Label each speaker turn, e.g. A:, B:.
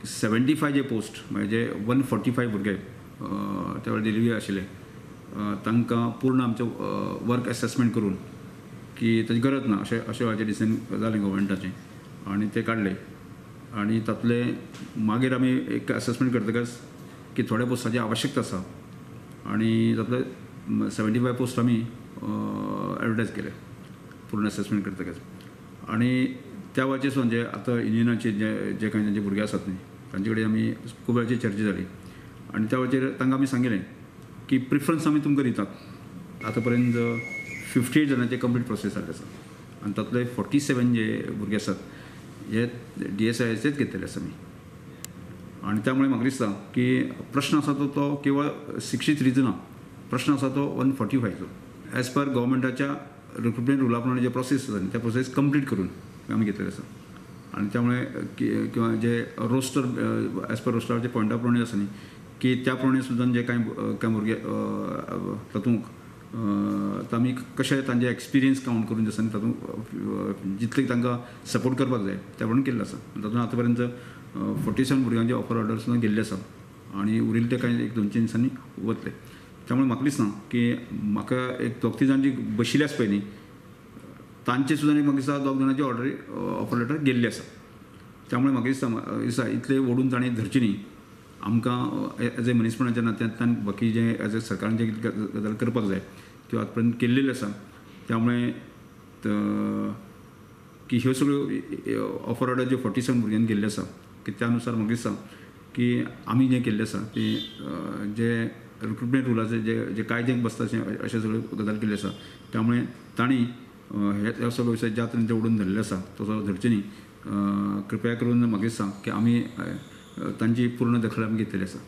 A: 75 जे post म्हणजे 145 भुरगे त्या वेळार डिलिव्हरी आशिल्ले तांकां पूर्ण आमचें वर्क एसेसमेंट करून की ताची गरज ना अशें अशें वेळाचें डिसिजन जालें गव्हर्मेंटाचें आनी ते काडले. आनी तातूंतले मागीर आमी एक एसेसमेंट करतकच की थोड्या पोस्टाची आवश्यकता आसा आनी तातूंतले 75 पोस्ट आमी एडवर्टायज केले पूर्ण एसेसमेंट करतकच. आनी त्या वेळाचेर सुद्दां जे आतां युनियनाचे जे जे कांय तांचे भुरगे आसात न्ही तांचे कडेन आमी खूब वेळाची चर्चा जाली आनी त्या वेळाचेर तांकां आमी सांगिल्लें की प्रिफरन्स आमी तुमकां दितात. आतां पर्यंत 58 जाणांचे कंप्लीट प्रोसेस जाल्ले आसा आनी तातूंतले 47 जे भुरगे आसात हे DSISचेच घेतलेले आसा आमी. आनी त्यामुळे म्हाका दिसता की प्रश्न आसा तो तो केवळ 63चो ना, प्रश्न आसा तो 145चो. एज पर गव्हर्मेंटाच्या रिक्रुटमेंट रुला प्रमाणे जे प्रोसेस आसा त्या प्रोसेस कंप्लीट करून आमी घेतलेले आसा. आनी त्यामुळे किंवा जे रोस्टर एज पर रोस्टराचे पॉयंटा प्रमाणे आसा न्ही की त्या प्रमाणे सुद्दां जे कांय कांय भुरगे तातूंत आमी कशें तांचे एक्सपिरियन्स कावंट करून जे आसा न्ही तातूंत जितले तांकां सपोर्ट करपाक जाय त्या प्रमाणे केल्लें आसा. तातूंत आतां पर्यंत 47 भुरग्यांचे ऑफर ऑर्डर सुद्दां गेल्ले आसा आनी उरिल्ले ते कांय 1-2 दिसांनी वतले. त्यामुळे म्हाका दिसना की म्हाका एक 2-3 जाण जी बशिल्ले आसा पळय न्ही तांचे सुद्दां एक म्हाका दिसता 2 जाणांची ऑर्डर ऑफर लेटर गेल्ली आसा. त्यामुळे म्हाका दिसता दिसता इतले ओडून ताणें धरची न्ही आमकां एज ए मनीसपणाच्या नात्यांतल्यान बाकी जे एज ए सरकारान जे गजाल करपाक जाय त्यो आतां पर्यंत केल्लेल्यो आसा. त्यामुळे की ह्यो सगळ्यो ऑफर ऑर्डर ज्यो 47 भुरग्यांनी गेल्ल्यो आसा की त्या अनुसार म्हाका दिसता की आमी जें केल्लें आसा की जे रिक्रुटमेंट रुलाचे जे जे कायद्याक बसता अशें सगळ्यो गजाल केल्ली आसा. त्यामुळे तांणी हे सगळो विशय ज्या तरेन ते ओडून धरलेले आसा तसो धरचे न्ही. कृपया करून म्हाका दिसता की आमी तांची पूर्ण दखल आमी घेतलेली आसा.